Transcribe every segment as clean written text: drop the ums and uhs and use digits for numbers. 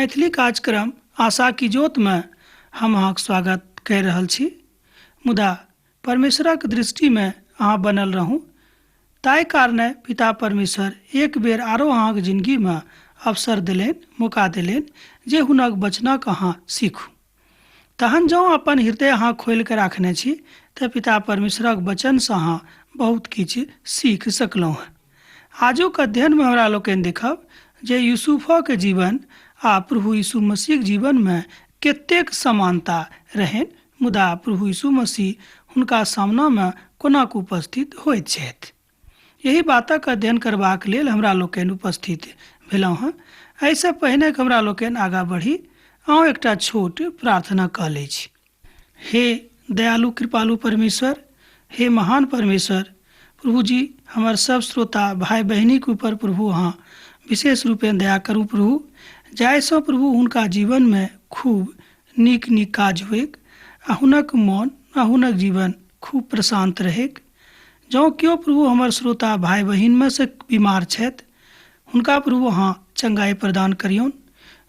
मैथिली कार्यक्रम आशा की ज्योतमे हम अहाँक स्वागत करि रहल छी। मुदा परमेश्वरक दृष्टिमे अहाँ बनल रहू, ताहि कारणे पिता परमेश्वर एक बेर आरो अहाँक जिंदगीमे अवसर देलनि, मौका देलनि जे हुनक वचनक अहाँ सीखू। तहन जँ अपन हृदय अहाँ खोलि कऽ राखने छी तऽ पिता परमेश्वरक वचनसँ अहाँ बहुत किछु सीख सकलहुँ हँ। आजुक अध्ययनमे हमरा लोकनि देखब जे यूसुफक जीवन आ प्रभु यीशु मसीहक जीवनमे कतेक समानता रहनि, मुदा प्रभु यीशु मसीह हुनका सामनामे कोना कऽ उपस्थित होइत छथि। एहि बातक अध्ययन करबाक लेल हमरा लोकनि उपस्थित भेलहुँ हँ। एहिसँ पहिने हमरा लोकनि आगाँ बढ़ी, आउ एकटा छोट प्रार्थना कऽ लै छी। हे दयालु कृपालु परमेश्वर, हे महान परमेश्वर प्रभु जी, हमर सब श्रोता भाई बहिनीके ऊपर प्रभु अहाँ विशेष रूपेण दया करू प्रभु, जाहिसँ प्रभु हुनका जीवनमे खूब नीक नीक काज होइक आ हुनक मन आ हुनक जीवन खूब प्रशान्त रहैक। जँ केओ प्रभु हमर श्रोता भाई बहिनमे से बीमार छथि, हुनका प्रभु अहाँ चंगाई प्रदान करियौन।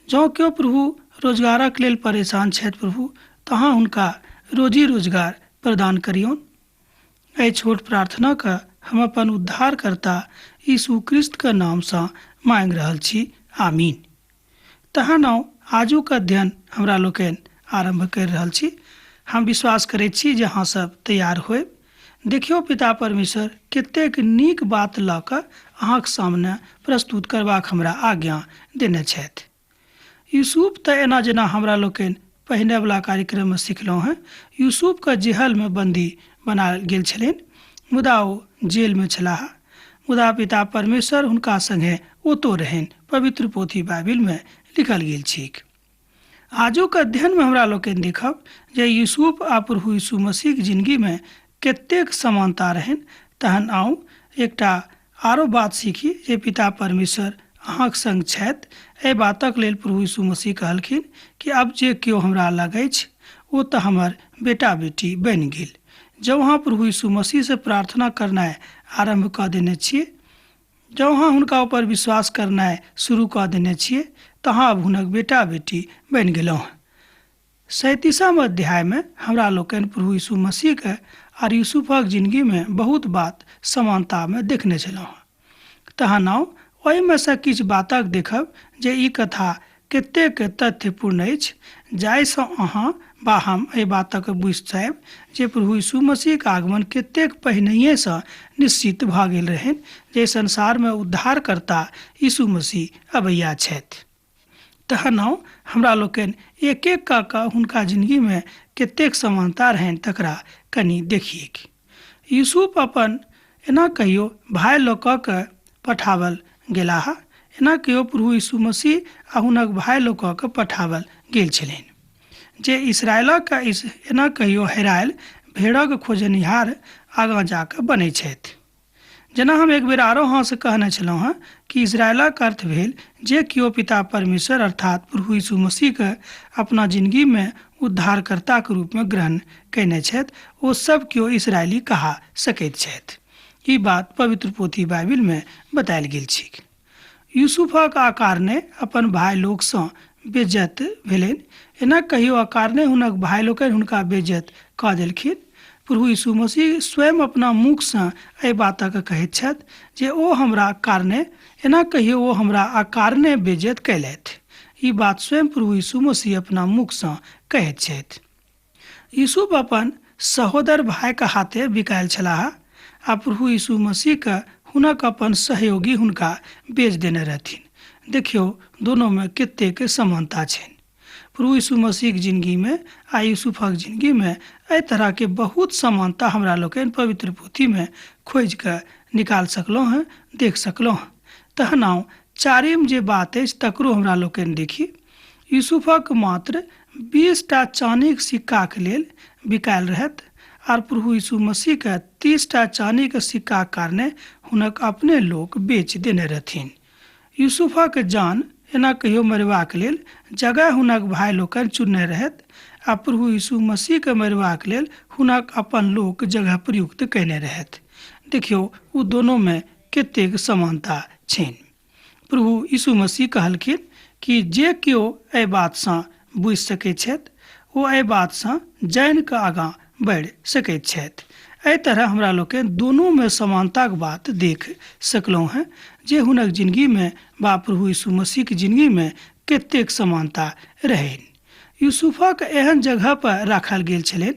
जँ केओ प्रभु रोजगारक लेल परेशान छथि प्रभु, तऽ अहाँ हुनका रोजी रोजगार प्रदान करियौन। एहि छोट प्रार्थनाके हम अपन उद्धारकर्ता यीशु क्रिस्तके नामसँ मांगि रहल छी, आमीन। तहन आउ आजुक अध्ययन हमरा लोकनि आरम्भ करि रहल छी। हम विश्वास करैत छी जे अहाँ सब तैयार होयब। देखियौ पिता परमेश्वर कतेक नीक बात लऽ कऽ अहाँक सामने प्रस्तुत करबाक हमरा आज्ञा देने छथि। यूसुफ तऽ एना जेना हमरा लोकनि पहिनेवला कार्यक्रममे सिखलहुँ हेँ, यूसुफके जेहलमे बन्दी बनायल गेल छलनि, मुदा ओ जेलमे छलाह। मुदा पिता परमेश्वर हुनका संगे ओतो रहनि, पवित्र पोथी बाइबिलमे लिखल गेल छैक। आजुक अध्ययनमे हमरा लोकनि देखब जे यूसुफ आ प्रभु यीशु मसीहक जिंदगीमे कतेक समानता रहनि। तहन आउ एकटा आरो बात सीखी जे पिता परमेश्वर अहाँक संग छथि। एहि बातक लेल प्रभु यीशु मसीह कहलखिन कि अब जे केओ हमरा लग अछि ओ तऽ हमर बेटा बेटी बनि गेल। जँ अहाँ प्रभु यीशु मसीहसँ प्रार्थना करनाइ आरम्भ कऽ देने छियै, जँ अहाँ हुनका ऊपर विश्वास करनाइ शुरू कऽ देने छियै, तऽ अहाँ अब हुनक बेटा बेटी बनि गेलहुँ। 37म अध्यायमे हमरा लोकनि प्रभु यीशु मसीहके आर यूसुफक जिंदगीमे बहुत बात समानतामे देखने छलहुँ। तहन आउ ओहिमे सँ किछु बातक देखब जे ई कथा कतेक तथ्यपूर्ण अछि, जाहिसँ अहाँ वा हम एहि बातक बुझि जायब जे प्रभु यीशु मसीहक आगमन कतेक पहिनहिएसँ निश्चित भऽ गेल रहनि जे संसारमे उद्धारकर्ता यीशु मसीह अबैया छथि। तहन आउ हमरा लोकनि एक एक कऽ कऽ हुनका जिंदगीमे कतेक समानता रहनि तकरा कनि देखिऐक। यूसुफ अपन एना कहियो भाय लऽ कऽ के पठाओल गेलाह, एना कहियो प्रभु यीशु मसीह आ हुनक भाय लऽ कऽ के पठाओल गेल छलनि। जे इसराइलक एना कहियो हेरायल भेड़क खोजनिहार आगाँ जा कऽ बनैत छथि। जेना हम एक बेर आरो अहाँसँ कहने छलहुँ हँ कि इसराइलक अर्थ भेल जे केओ पिता परमेश्वर अर्थात प्रभु यीशु मसीहके अपना जिंदगीमे उद्धारकर्ताके रूपमे ग्रहण कयने छथि, ओ सब केओ इसराइली कहा सकैत छथि। ई बात पवित्र पोथी बाइबिलमे बतायल गेल छैक। यूसुफक अकारणे अपन भाय लोकसँ बेइज्जत भेलनि। एना कहियो अकारणे हुनक भाय लोकनि हुनका बेइज्जत कऽ देलखिन। प्रभु यीशु मसीह स्वयं अपना मुखसँ एहि बातक कहैत छथि जे ओ हमरा कारणे, एना कहियो ओ हमरा अकारणे बेइज्जत कयलथि। ई बात स्वयं प्रभु यीशु मसीह अपना मुखसँ कहैत छथि। यूसुफ अपन सहोदर भाइक हाथे बिकायल छलाह आ प्रभु यीशु मसीहके हुनक अपन सहयोगी हुनका बेच देने रहथिन। देखियौ दोनोमे कतेक समानता छनि। प्रभु यीशु मसीहक जिंदगीमे आ यूसुफक जिंदगीमे एहि तरहके बहुत समानता हमरा लोकनि पवित्र पोथीमे खोजि कऽ निकालि सकलहुँ हँ, देख सकलहुँ हँ। तहन आउ चारिम जे बात अछि तकरो हमरा लोकनि देखी। यूसुफक मात्र 20टा चानीक सिक्काक लेल बिकायल रहथि आर प्रभु यीशु मसीहके 30टा चानीक सिक्काक कारणे हुनक अपने लोक बेच देने रहथिन। यूसुफक जान एना कहियो मरबाक लेल जगह हुनक भाय लोकनि चुनने रहथि आ प्रभु यीशु मसीहके मरबाक लेल हुनक अपन लोक जगह प्रयुक्त कयने रहथि। देखियौ ओ दोनोमे कतेक समानता छनि। प्रभु यीशु मसीह कहलखिन कि जे केओ एहि बातसँ बुझि सकैत छथि ओ एहि बातसँ जानि कऽ आगाँ बढ़ि सकैत छथि। एहि तरह हमरा लोकनि दुनूमे समानताक बात देख सकलहुँ हेँ जे हुनक जिनगीमे बा प्रभु यीशु मसीहक जिनगीमे कतेक समानता रहनि। यूसुफक एहन जगह पर राखल गेल छलनि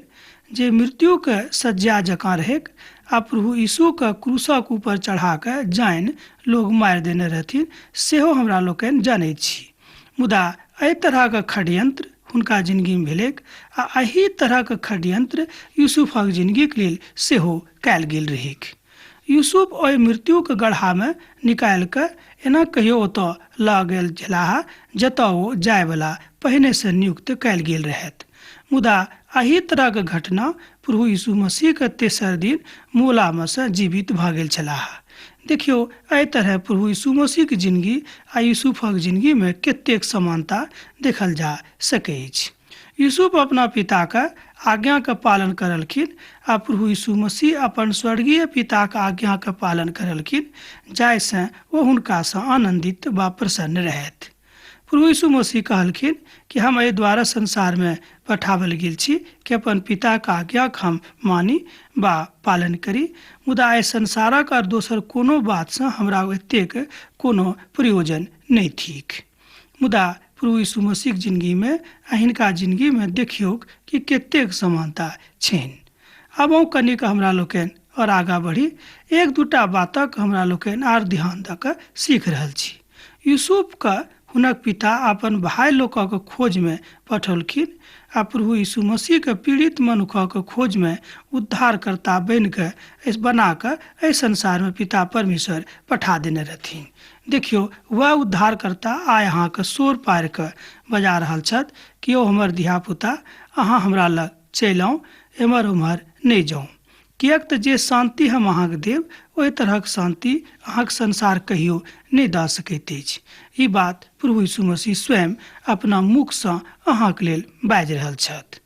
जे मृत्युक सज्जा जकाँ रहैक आ प्रभु यीशुके क्रूसक ऊपर चढ़ा कऽ जानि लोग मारि देने रहथिन सेहो हमरा लोकनि जनैत छी। मुदा एहि तरहक षड्यंत्र हुनका जिनगीमे भेलैक आ एहि तरहक षड्यंत्र यूसुफक जिनगीक लेल सेहो कयल गेल रहैक। यूसुफ ओहि मृत्युक गड्ढामे निकालि कऽ एना कहियो ओतऽ लऽ गेल छलाह जतऽ ओ जायवला पहिनेसँ नियुक्त कयल गेल रहथि। मुदा एहि तरहक घटना प्रभु यीशु मसीहके तेसर दिन मोलामे सँ जीवित भऽ गेल छलाह। देखियौ, एहि तरहे प्रभु यीशु मसीहक जिनगी आ यूसुफक जिनगीमे कतेक समानता देखल जा सकैछ। यूसुफ अपना पिताक आज्ञाक पालन करलखिन आ प्रभु यीशु मसीह अपन स्वर्गीय पिताक आज्ञाक पालन करलखिन, जाहिसँ ओ हुनकासँ आनन्दित वा प्रसन्न रहथि। प्रभु यीशु मसीह कहलखिन कि हम एहि द्वारा संसारमे पठाओल गेल छी कि अपन पिताक आज्ञाक हम मानी वा पालन करी, मुदा एहि संसारक आओर दोसर कोनो बातसँ हमरा एतेक कोनो प्रयोजन नहि थिक। मुदा प्रभु यीशु मसीहक जिनगीमे आ हिनका जिनगीमे देखियौक कि कतेक समानता छनि। आब अहूँ कनिक हमरा लोकनि आओर आगाँ बढ़ी एक दूटा बातक हमरा लोकनि आर ध्यान दऽ कऽ सीख रहल छी। यूसुफके हुनक पिता अपन भाय लोकक खोजमे पठौलखिन आ प्रभु यीशु मसीहके पीड़ित मनुखक खोजमे उद्धारकर्ता बनि कऽ बना कऽ एहि संसारमे पिता परमेश्वर पठा देने रहथिन। देखियौ, वएह उद्धारकर्ता आइ अहाँके शोर पारि कऽ बजा रहल छथि कि यौ हमर धियापुता, अहाँ हमरा लग चलि आउ, एम्हर ओम्हर नहि जाउ। किएक तऽ जे शान्ति हम अहाँके देब ओहि तरहक शान्ति अहाँके संसार कहियो नहि दऽ सकैत अछि। ई बात प्रभु यीशु मसीह स्वयं अपना मुखसँ अहाँके लेल बाजि रहल छथि।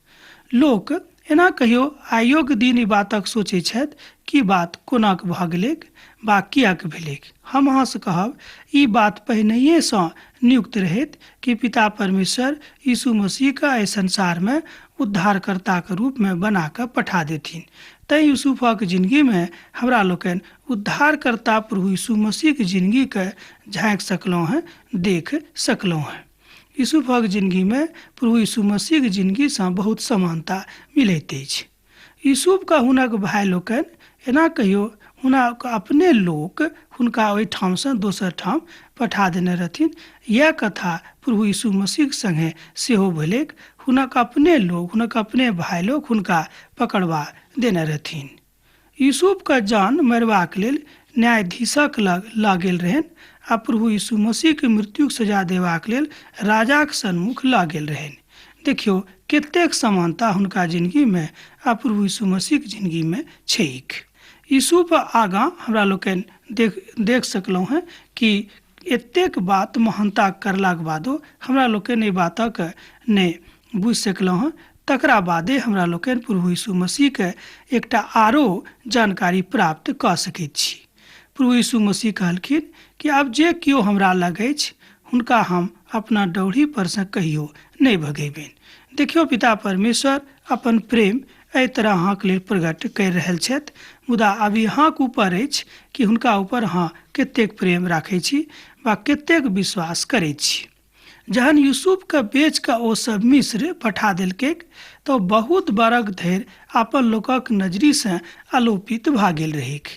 लोक एना कहियो आइयोके दिन ई बातक सोचै छथि कि बात कोनाक भऽ गेलैक वा किएक भेलैक। हम अहाँसँ कहब, ई बात पहिनहिएसँ नियुक्त रहैत कि पिता परमेश्वर यीशु मसीहके एहि संसारमे उद्धारकर्ताक रूपमे बना कऽ पठा देथिन। तैँ यूसुफक जिनगीमे हमरा लोकनि उद्धारकर्ता प्रभु यीशु मसीहक जिनगीके झाँकि सकलहुँ हेँ, देख सकलहुँ हेँ। यूसुफक जिनगीमे प्रभु यीशु मसीहक जिनगीसँ बहुत समानता मिलैत अछि। यूसुफके हुनक भाय लोकनि एना कहियो हुनक अपने लोक हुनका ओहिठामसँ दोसर ठाम पठा देने रहथिन। इएह कथा प्रभु यीशु मसीहक सङ्गे सेहो भेलैक। हुनक अपने लोक, हुनक अपने भाय लोक हुनका पकड़बा देने रहथिन। यूसुफके जान मरबाक लेल न्यायाधीशक लग लऽ गेल रहनि आ प्रभु यीशु मसीहके मृत्युक सजा देबाक लेल राजाक सन्मुख लऽ गेल रहनि। देखियौ कतेक समानता हुनका जिनगीमे आ प्रभु यीशु मसीहक जिनगीमे छैक। यूसुफ आगाँ हमरा लोकनि देख सकलहुँ हेँ कि एतेक बात महानता करलाक बादो हमरा लोकनि एहि बातक नहि बुझि सकलहुँ हेँ। तकरा बादे हमरा लोकनि प्रभु यीशु मसीहके एकटा आरो जानकारी प्राप्त कऽ सकैत छी। प्रभु यीशु मसीह कहलखिन कि आब जे केओ हमरा लग अछि हुनका हम अपना डौढ़ी परसँ कहियो नहि भगेबनि। देखियौ, पिता परमेश्वर अपन प्रेम एहि तरह अहाँके लेल प्रकट करि रहल छथि, मुदा आब ई अहाँके ऊपर अछि कि हुनका ऊपर अहाँ कतेक प्रेम राखै छी वा कतेक विश्वास करै छी। जहन यूसुफके बेच कऽ ओ सब मिस्र पठा देलकैक तऽ बहुत बरख धरि अपन लोकक नजरिसँ अलोपित भऽ गेल रहैक।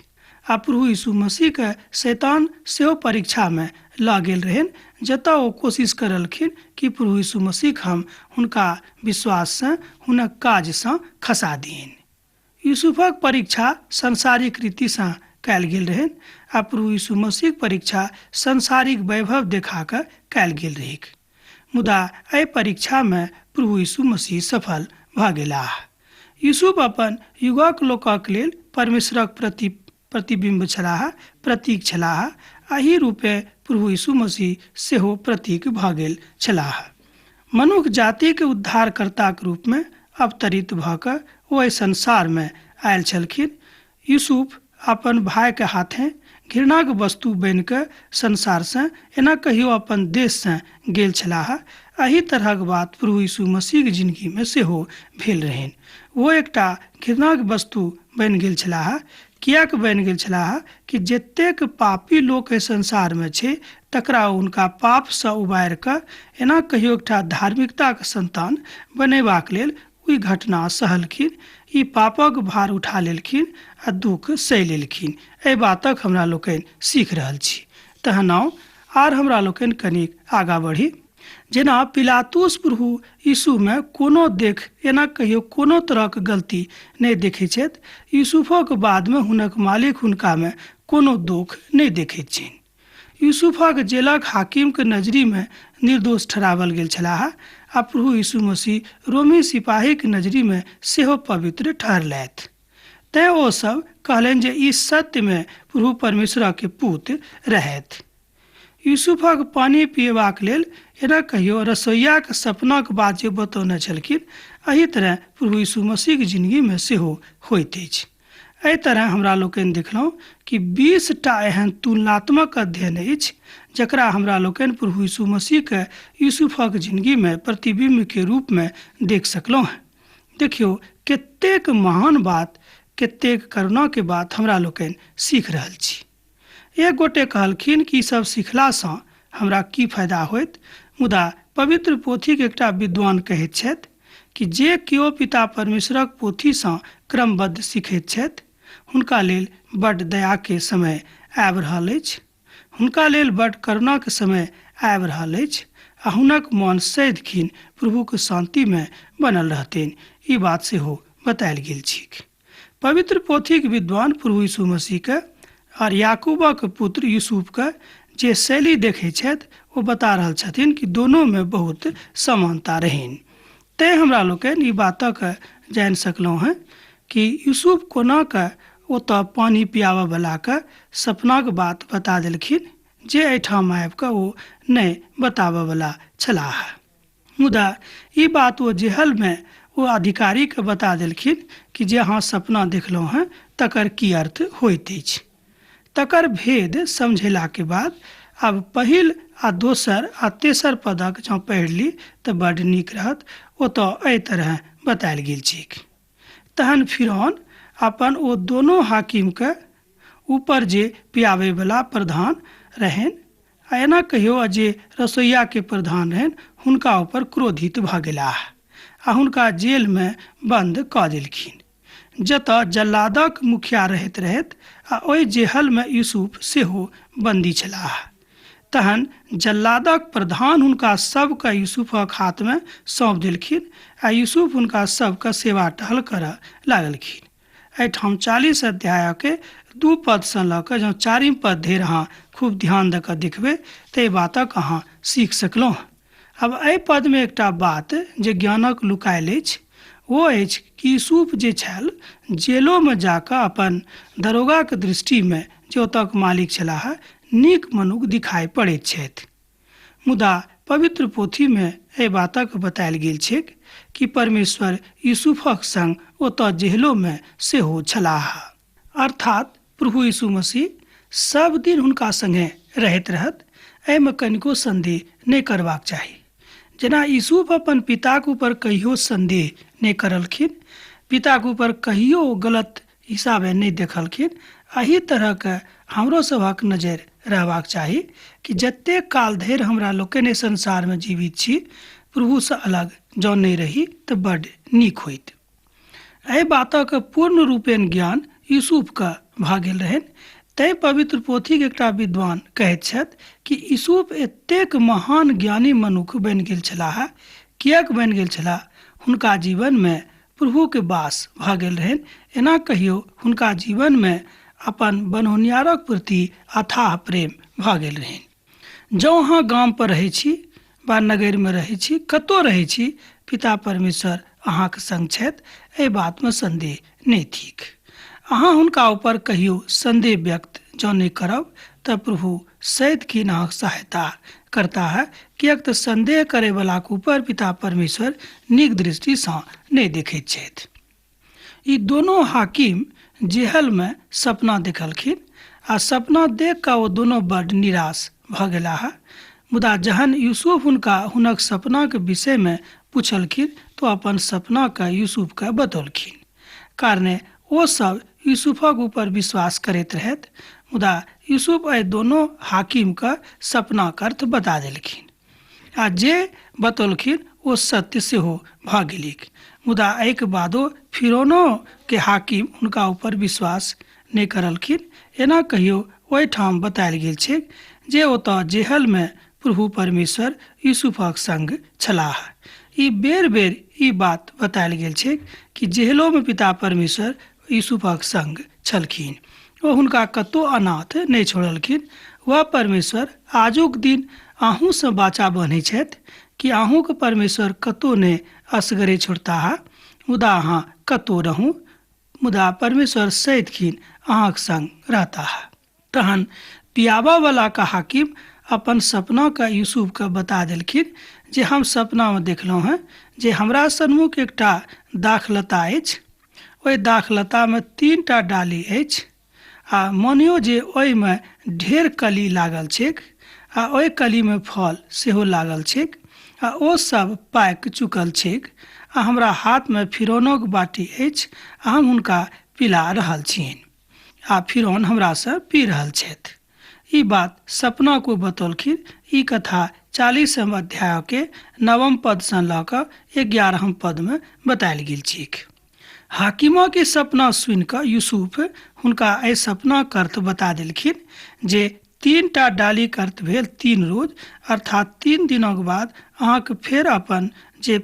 आ प्रभु यीशु मसीहके शैतान सेहो परीक्षामे लऽ गेल रहनि, जतऽ ओ कोशिश करलखिन कि प्रभु यीशु मसीहक हम हुनका विश्वाससँ हुनक काजसँ खसा दियनि। यूसुफक परीक्षा सांसारिक रीतिसँ कयल गेल रहनि आ प्रभु यीशु मसीहक परीक्षा सांसारिक वैभव देखा कऽ कयल गेल रहैक। मुदा एहि परीक्षामे प्रभु यीशु मसीह सफल भऽ गेलाह। यूसुफ अपन युगक लोकक लेल परमेश्वरक प्रति प्रतिबिम्ब छलाह, प्रतीक छलाह। एहि रूपे प्रभु यीशु मसीह सेहो प्रतीक भऽ गेल छलाह। मनुख जातिक उद्धारकर्ताक रूपमे अवतरित भऽ कऽ ओ एहि संसारमे आयल छलखिन। यूसुफ अपन भायके हाथे घृणाक वस्तु बनि कऽ संसारसँ एना कहियो अपन देशसँ गेल छलाह। एहि तरहक बात प्रभु यीशु मसीहक जिनगीमे सेहो भेल रहनि। ओ एकटा घृणाक वस्तु बनि गेल छलाह। किएक बनि गेल छलाह कि जतेक पापी लोक एहि संसारमे छै तकरा हुनका पापसँ उबारि कऽ एना कहियो एकटा धार्मिकताक सन्तान बनेबाक लेल ओहि घटना सहलखिन, ई पापक भार उठा लेलखिन आ दुःख सहि लेलखिन। एहि बातक हमरा लोकनि सीख रहल छी। तहन आउ आर हमरा लोकनि कनिक आगाँ बढ़ी। जेना पिलातुस प्रभु यीशुमे कोनो देख एना कहियो कोनो तरहक गलती नहि देखैत छथि, यूसुफक बादमे हुनक मालिक हुनकामे कोनो दोख नहि देखैत छनि। यूसुफक जेलक हाकिमके नजरीमे निर्दोष ठहरावल गेल छलाह आ प्रभु यीशु मसीह रोमी सिपाहीके नजरीमे सेहो पवित्र ठहरलथि। तेँ ओ सब कहलनि जे ई सत्यमे प्रभु परमेश्वरके पुत रहथि। यूसुफक पानि पिएबाक लेल एना कहियो रसोइयाक सपनाक बात जे बतौने छलखिन, एहि तरह प्रभु यीशु मसीहक जिनगीमे सेहो होइत अछि। एहि तरह हमरा लोकनि देखलहुँ कि 20टा एहन तुलनात्मक अध्ययन अछि जकरा हमरा लोकनि प्रभु यीशु मसीहके यूसुफक जिनगीमे प्रतिबिम्बके रूपमे देख सकलहुँ हँ। देखियौ कतेक महान बात, कतेक करुणाके बात हमरा लोकनि सीख रहल छी। एक गोटे कहलखिन कि ई सब सिखलासँ हमरा की फायदा होयत, मुदा पवित्र पोथीक एकटा विद्वान कहैत छथि कि जे केओ पिता परमेश्वरक पोथीसँ क्रमबद्ध सीखैत छथि हुनका लेल बड्ड दयाके समय आबि रहल अछि, हुनका लेल बड्ड करुणाक समय आबि रहल अछि आ हुनक मन सदिखिन प्रभुक शान्तिमे बनल रहतनि। ई बात सेहो बतायल गेल छैक। पवित्र पोथीक विद्वान प्रभु यीशु मसीहके और याकूबक पुत्र यूसुफके जे शैली देखै छथि ओ बता रहल छथिन कि दोनोमे बहुत समानता रहनि। तैँ हमरा लोकनि ई बातक जानि सकलहुँ हँ कि यूसुफ कोना कऽ ओतऽ पानि पियाबऽवलाके सपनाक बात बता देलखिन जे एहिठाम आबि कऽ ओ नहि बताबऽवला छलाह। मुदा ई बात ओ जेहलमे ओ अधिकारीके बता देलखिन कि जे अहाँ सपना देखलहुँ हँ तकर की अर्थ होइत अछि। तकर भेद समझेलाके बाद आब पहिल आ दोसर आ तेसर पदक जँ पढ़ि ली तऽ बड्ड नीक रहत। ओतऽ एहि तरह बतायल गेल छैक। तहन फिरौन अपन ओ दोनो हाकिमके ऊपर जे पियाबैवला प्रधान रहनि आ एना कहियो जे रसोइयाके प्रधान रहनि हुनका ऊपर क्रोधित भऽ गेलाह आ हुनका जेलमे बन्द कऽ देलखिन, जतऽ जल्लादक मुखिया रहैत रहथि आ ओहि जेहलमे यूसुफ सेहो बन्दी छलाह। तहन जल्लादक प्रधान हुनका सबके यूसुफक हाथमे सौंप देलखिन आ यूसुफ हुनका सबके सेवा टहल करऽ लागलखिन। एहिठाम 40 अध्यायके 2 पदसँ लऽ कऽ जँ 4 पद धरि अहाँ खूब ध्यान दऽ कऽ देखबै तऽ एहि बातक अहाँ सीख सकलहुँ। आब एहि पदमे एकटा बात जे ज्ञानक लुकायल अछि ओ अछि कि यूसुफ जे छल जेलोमे जाकऽ अपन दरोगाक दृष्टिमे जे ओतऽक मालिक छलाह नीक मनुख दिखाइ पड़ैत छथि। मुदा पवित्र पोथीमे एहि बातक बतायल गेल छैक कि परमेश्वर यूसुफक संग ओतऽ जेहलोमे सेहो छलाह। अर्थात प्रभु यीशु मसीह सब दिन हुनका संगे रहैत रहत, एहिमे कनिको संदेह नहि करबाक चाही। जेना यूसुफ अपन पिताक ऊपर कहियो संदेह नहि करलखिन, पिताक ऊपर कहियो गलत हिसाबे नहि देखलखिन, एहि तरहक हमरो सभक नजरि रहबाक चाही कि जतेक काल धरि हमरा लोकनि संसारमे जीवित छी प्रभुसँ अलग जँ नहि रही तऽ बड्ड नीक होइत। एहि बातक पूर्ण रूपेण ज्ञान यूसुफके भऽ गेल रहनि। तैँ पवित्र पोथीक एकटा विद्वान कहैत छथि कि यूसुफ एतेक महान ज्ञानी मनुख बनि गेल छलाह। किएक बनि गेल छलाह? हुनका जीवनमे प्रभुके वास भऽ गेल रहनि। एना कहियो हुनका जीवनमे अपन बनौनिहारक प्रति अथाह प्रेम भऽ गेल रहनि। जँ अहाँ गाम पर रहै छी वा नगरमे रहै छी, कतौ रहै छी, पिता परमेश्वर अहाँक संग छथि, एहि बातमे संदेह नहि थिक। अहाँ हुनका ऊपर कहियो संदेह व्यक्त जँ नहि करब तऽ प्रभु सदिखन अहाँक सहायता करता है, किएक तऽ संदेह करैवलाक ऊपर पिता परमेश्वर नीक दृष्टिसँ नहि देखैत छथि। ई दोनो हाकिम जेहलमे सपना देखलखिन आ सपना देख कऽ ओ दुनू बड्ड निराश भऽ गेलाह। मुदा जहन यूसुफ हुनका हुनक सपनाक विषयमे पुछलखिन तऽ ओ अपन सपनाकेँ यूसुफकेँ बतौलखिन। कारणे ओ सभ यूसुफक ऊपर विश्वास करैत रहथि। मुदा यूसुफ एहि दोनो हाकिमकेँ सपनाक अर्थ बता देलखिन। आ जे बतौलखिन ओ सत्य सेहो भऽ गेलैक। मुदा एहिके बादो फिरौनोके हाकिम हुनका ऊपर विश्वास नहि करलखिन। एना कहियो ओहिठाम बतायल गेल छैक जे ओतऽ जेहलमे प्रभु परमेश्वर यूसुफक संग छलाह। ई बेर-बेर ई बात बतायल गेल छैक कि जेहलोमे पिता परमेश्वर यूसुफक संग छलखिन। ओ हुनका कतौ अनाथ नहि छोड़लखिन। वह परमेश्वर आजुक दिन अहूँसँ बाचा बन्है छथि कि अहूँके परमेश्वर कतौ नहि असगरे छोड़ताह। मुदा अहाँ कतौ रहू, मुदा परमेश्वर सदिखिन अहाँक संग रहताह। तहन पियाबऽवलाके हाकिम अपन सपनाके यूसुफके बता देलखिन जे हम सपनामे देखलहुँ हेँ जे हमरा सन्मुख एकटा दाखलता अछि। ओहि दाखलतामे 3टा डाली अछि आ मानियौ जे ओहिमे ढेर कली लागल छैक आ ओहि कलीमे फल सेहो लागल छैक आ ओ सब पाकि चुकल छैक आ हमरा हाथमे फिरौनक बाटी अछि आ हम हुनका पिला रहल छियनि आ फिरौन हमरासँ पी रहल छथि। ई बात सपना को बतौलखिन। ई कथा 40म अध्यायके 9म पदसँ लऽ कऽ 11म पदमे बतायल गेल छैक। हाकिमक ई सपना सुनि कऽ यूसुफ हुनका एहि सपनाक अर्थ बता देलखिन जे 3टा डालीक अर्थ भेल 3 रोज, अर्थात 3 दिनक बाद अहाँके फेर अपन जे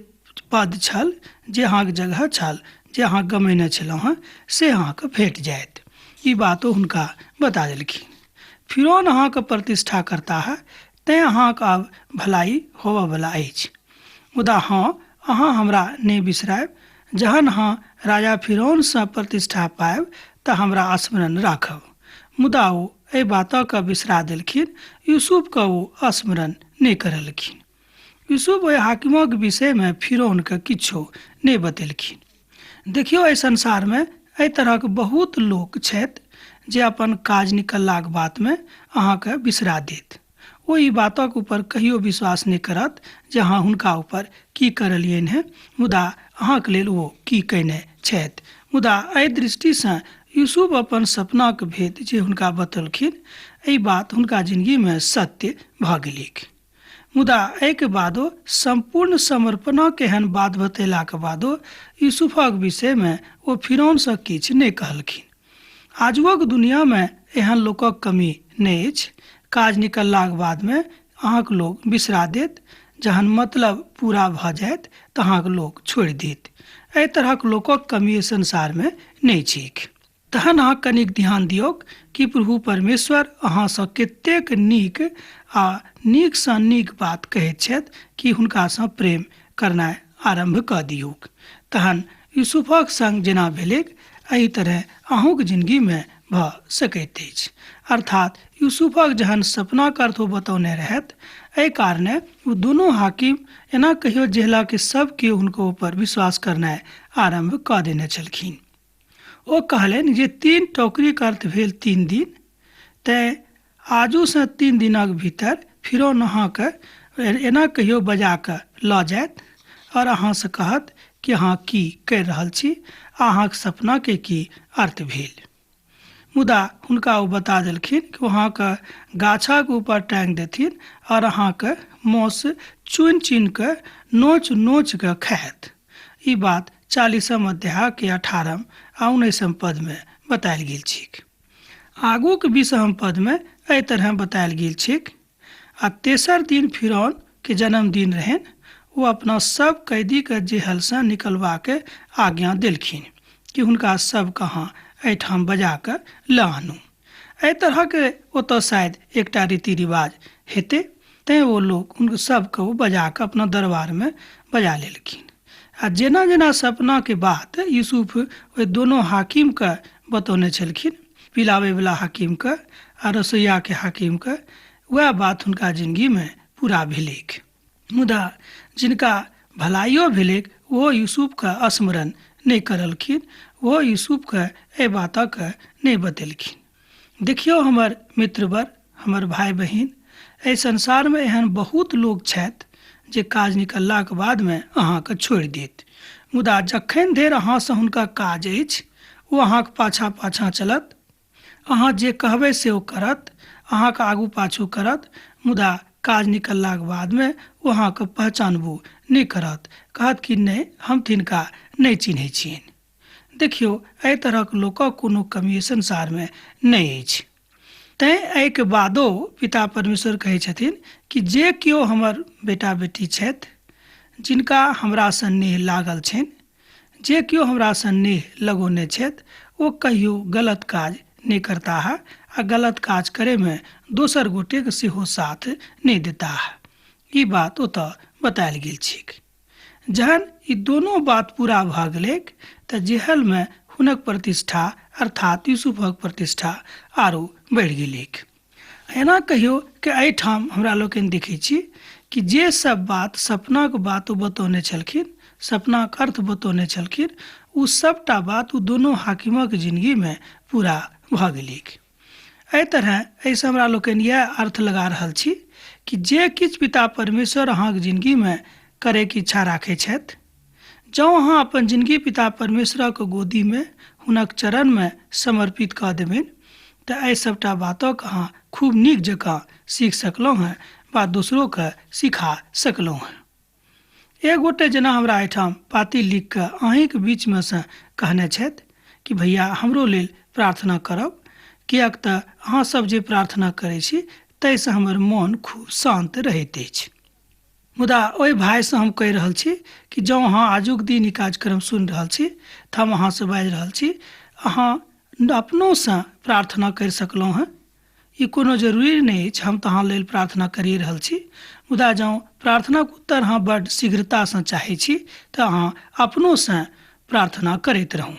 पद छल, जे अहाँके जगह छल, जे अहाँ गमेने छलहुँ हेँ, से अहाँके भेट जायत। ई बात ओ हुनका बता देलखिन। फिरौन अहाँके प्रतिष्ठा करताह, तेँ अहाँक आब भलाई होबऽवला अछि। मुदा हँ, अहाँ हमरा नहि बिसरायब। जहन अहाँ राजा फिरौनसँ प्रतिष्ठा पायब तऽ हमरा स्मरण राखब। मुदा ओ एहि बातकेँ बिसरा देलखिन, यूसुफकेँ ओ स्मरण नहि करलखिन। यूसुफ ओहि हाकिमक विषयमे फिरौनकेँ किछो नहि बतेलखिन। देखियौ, एहि संसारमे एहि तरहक बहुत लोक छथि जे अपन काज निकललाक बादमे अहाँकेँ बिसरा देत। ओ ई बातक ऊपर कहियो विश्वास नहि करत जे अहाँ हुनका ऊपर की करलियनि हेँ, मुदा अहाँक लेल ओ की कयने छथि। मुदा एहि दृष्टिसँ यूसुफ अपन सपनाक भेद जे हुनका बतौलखिन, एहि बात हुनका जिनगीमे सत्य भऽ गेलैक। मुदा एहिके बादो सम्पूर्ण समर्पणक एहन बात बतेलाक बादो यूसुफक विषयमे ओ फिरौनसँ किछु नहि कहलखिन। आजुक दुनियामे एहन लोकक कमी नहि अछि। काज निकललाक बादमे अहाँक लोक बिसरा देत, जहन मतलब पूरा भऽ जायत तऽ अहाँक लोक छोड़ि देत। एहि तरहक लोकक कमी एहि संसारमे नहि छैक। तहन अहाँ कनिक ध्यान दियौक कि प्रभु परमेश्वर अहाँसँ कतेक नीक आ नीकसँ नीक बात कहैत छथि कि हुनकासँ प्रेम करनाइ आरम्भ कऽ दियौक। तहन यूसुफक संग जेना भेलैक, एहि तरहे अहूँक जिनगीमे भऽ सकैत अछि। अर्थात यूसुफक जहन सपनाक अर्थ ओ बतौने रहथि, एहि कारणे ओ दुनू हाकिम एना कहियो जेहलाके सभ केओ हुनको ऊपर विश्वास करनाइ आरम्भ कऽ देने छलखिन। ओ कहलनि जे 3 टोकरीक अर्थ भेल 3 दिन, तेँ आजुसँ 3 दिनक भीतर फिरौन अहाँकेँ एना कहियो बजा कऽ लऽ जायत और अहाँसँ कहत कि अहाँ की करि रहल छी आ अहाँक सपनाके की अर्थ भेल। मुदा हुनका ओ बता देलखिन कि ओ अहाँके गाछक ऊपर टाँगि देथिन और अहाँके मौस चुनि-चुनि कऽ नोचि-नोचि कऽ खायत। ई बात 40म अध्यायके 18म आ 19म पदमे बतायल गेल छैक। आगूक 20म पदमे एहि तरह बतायल गेल छैक, आ तेसर दिन फिरौन के जन्मदिन रहनि। ओ अपना सब कैदीके जेहलसँ निकलबाक आज्ञा देलखिन कि हुनका सबके अहाँ एहिठाम बजा कऽ लऽ आनू। एहि तरहक ओतऽ शायद एकटा रीति रिवाज हेतै, तेँ ओ लोक हुनका सबके ओ बजा कऽ अपना दरबारमे बजा लेलखिन। आ जेना जेना सपनाके बात यूसुफ ओहि दोनो हाकिमके बतौने छलखिन, पिलाबैवला हाकिमके आ रसोइयाके हाकिमके, वएह बात हुनका जिनगीमे पूरा भेलैक। मुदा जिनका भलाइयो भेलैक ओहो यूसुफके स्मरण नहि करलखिन, ओहो यूसुफके एहि बातक नहि बतेलखिन। देखियौ हमर मित्रवर, हमर भाय बहिन, एहि संसारमे एहन बहुत लोक छथि जे काज निकललाक बादमे अहाँके छोड़ि देत, मुदा जखन धरि अहाँसँ हुनका काज अछि ओ अहाँके पाछाँ पाछाँ चलत, अहाँ जे कहबै से ओ करत, अहाँके आगू पाछू करत, मुदा काज निकललाक बादमे ओ अहाँके पहचानबो नहि करत, कहत कि नहि हम तिनका नहि चिन्है छियनि। देखियौ एहि तरहक लोकक कोनो कमी संसारमे नहि अछि। तैँ एहिके बादो पिता परमेश्वर कहै छथिन कि जे केओ हमर बेटा बेटी छथि, जिनका हमरासँ नेह लागल छनि, जे केओ हमरासँ नेह लगौने छथि, ओ कहियो गलत काज नहि करताह आ गलत काज करैमे दोसर गोटेके सेहो साथ नहि देताह। ई बात ओतऽ बतायल गेल छैक। जहन ई दोनो बात पूरा भऽ गेलैक तऽ जेहलमे हुनक प्रतिष्ठा अर्थात यूसुफक प्रतिष्ठा आरो बढ़ि गेलैक। एना कहियो कि एहिठाम हमरा लोकनि देखै छी कि जे सब बात सपनाक बात ओ बतौने छलखिन, सपनाक अर्थ बतौने छलखिन, ओ सबटा बात ओ दोनो हाकिमक जिंदगीमे पूरा भऽ गेलैक। एहि तरह एहिसँ हमरा लोकनि इएह अर्थ लगा रहल छी कि जे किछु पिता परमेश्वर अहाँके जिंदगीमे करैके इच्छा राखै छथि, जँ अहाँ अपन जिंदगी पिता परमेश्वरक गोदीमे हुनक चरणमे समर्पित कऽ देबनि तऽ एहि सबटा बातक अहाँ खूब नीक जकाँ सीख सकलहुँ हेँ वा दोसरोके सिखा सकलहुँ हेँ। एक गोटे जेना हमरा एहिठाम पाती लिख कऽ अहीँके बीचमे सँ कहने छथि कि भैया हमरो लेल प्रार्थना करब, किएक तऽ अहाँ सब जे प्रार्थना करै छी ताहिसँ हमर मोन खूब शान्त रहैत अछि। मुदा ओहि भाइसँ हम कहि रहल छी कि जँ अहाँ आजुक दिन ई कार्यक्रम सुनि रहल छी तऽ हम अहाँसँ बाजि रहल छी, अहाँ अपनोसँ प्रार्थना करि सकलहुँ हेँ, ई कोनो जरूरी नहि अछि, हम तऽ अहाँ लेल प्रार्थना करिए रहल छी, मुदा जँ प्रार्थनाक उत्तर अहाँ बड्ड शीघ्रतासँ चाहै छी तऽ अहाँ अपनोसँ प्रार्थना करैत रहू।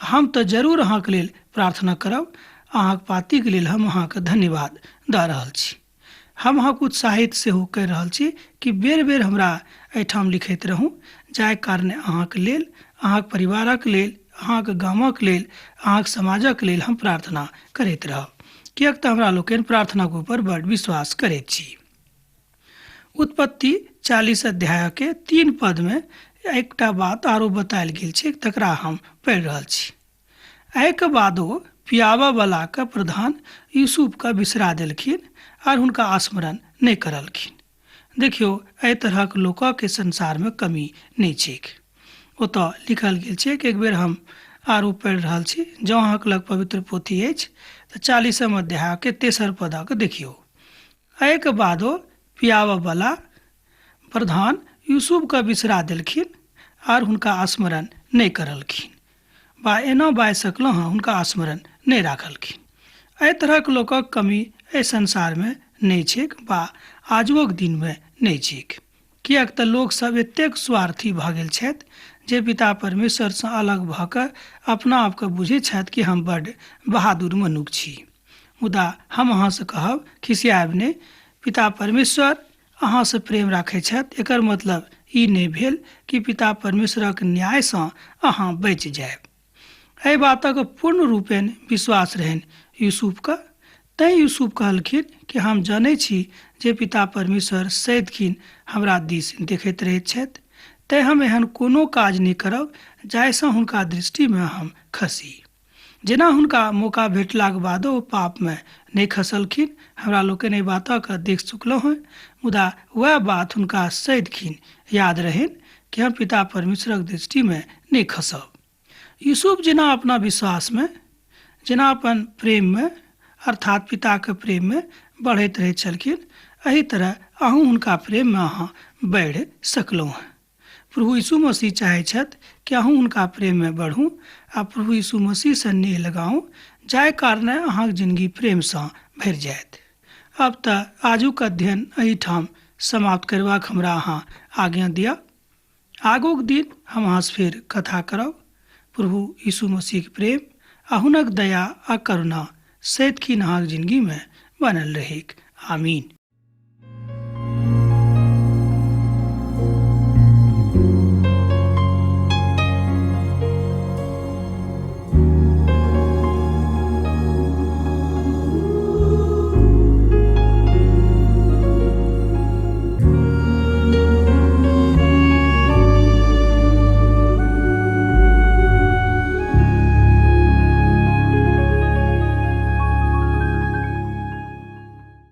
हम तऽ जरूर अहाँके लेल प्रार्थना करब। अहाँके पातीके लेल हम अहाँके धन्यवाद दऽ रहल छी। हम अहाँके उत्साहित सेहो करि रहल छी कि बेर बेर हमरा एहिठाम लिखैत रहू, जाहि कारणे अहाँके लेल, अहाँके परिवारक लेल, अहाँके गामक लेल, अहाँके समाजक लेल हम प्रार्थना करैत रहब, किएक तऽ हमरा लोकनि प्रार्थनाके ऊपर बड्ड विश्वास करैत छी। उत्पत्ति 40 अध्यायके 3 पदमे एकटा बात आरो बतायल गेल छै, तकरा हम पढ़ि रहल छी। एहिके बादो पियाबऽवलाके प्रधान यूसुफके बिसरा देलखिन आर हुनका स्मरण नहि करलखिन। देखियौ एहि तरहक लोकके संसारमे कमी नहि छैक। ओतऽ लिखल गेल छै, एक बेर हम आरो पढ़ि रहल छी, जँ अहाँके लग पवित्र पोथी अछि तऽ 40 अध्यायके 3 पदक देखियौ। एहिके बादो पियाबऽवला प्रधान यूसुफके बिसरा देलखिन आर हुनका स्मरण नहि करलखिन, बा एना बाजि सकलहुँ हँ हुनका स्मरण नहि राखलखिन। एहि तरहक लोकक कमी एहि संसारमे नहि छैक बा आजुक दिनमे नहि छैक, किएक तऽ लोकसभ एतेक स्वार्थी भऽ गेल छथि जे पिता परमेश्वरसँ अलग भऽ कऽ अपना आपके बुझै छथि कि हम बड्ड बहादुर मनुख छी। मुदा हम अहाँसँ कहब, खिसियाएब नहि, पिता परमेश्वर अहाँसँ प्रेम राखै छथि, एकर मतलब ई नहि भेल कि पिता परमेश्वरक न्यायसँ अहाँ बचि जायब। एहि बातक पूर्ण रूपेण विश्वास रहनि यूसुफके, तैँ यूसुफ कहलखिन कि हम जनै छी जे पिता परमेश्वर सदिखिन हमरा दिस देखैत रहैत छथि, तैँ हम एहन कोनो काज नहि करब जाहिसँ हुनका दृष्टिमे हम खसी। जेना हुनका मौका भेटलाक बादो ओ पापमे नहि खसलखिन, हमरा लोकनि एहि बातक देख चुकलहुँ हेँ, मुदा वएह बात हुनका सदिखिन याद रहनि कि हम पिता परमेश्वरक दृष्टिमे नहि खसब। यूसुफ जेना अपना विश्वासमे, जेना अपन प्रेममे अर्थात पिताके प्रेममे बढ़ैत रहैत छलखिन, एहि तरह अहूँ हुनका प्रेममे अहाँ बढ़ि सकलहुँ हेँ। प्रभु यीशु मसीह चाहै छथि कि अहूँ हुनका प्रेममे बढ़ू आ प्रभु यीशु मसीहसँ नेह लगाउ, जाहि कारणे अहाँके जिंदगी प्रेमसँ भरि जायत। अब तऽ आजुक अध्ययन एहिठाम समाप्त करबाक हमरा अहाँ आज्ञा दिअ। आगूक दिन हम अहाँसँ फेर कथा करब। प्रभु यीशु मसीहके प्रेम आ हुनक दया आ करुणा सदिखिन अहाँके जिंदगीमे बनल रहैक। आमीन।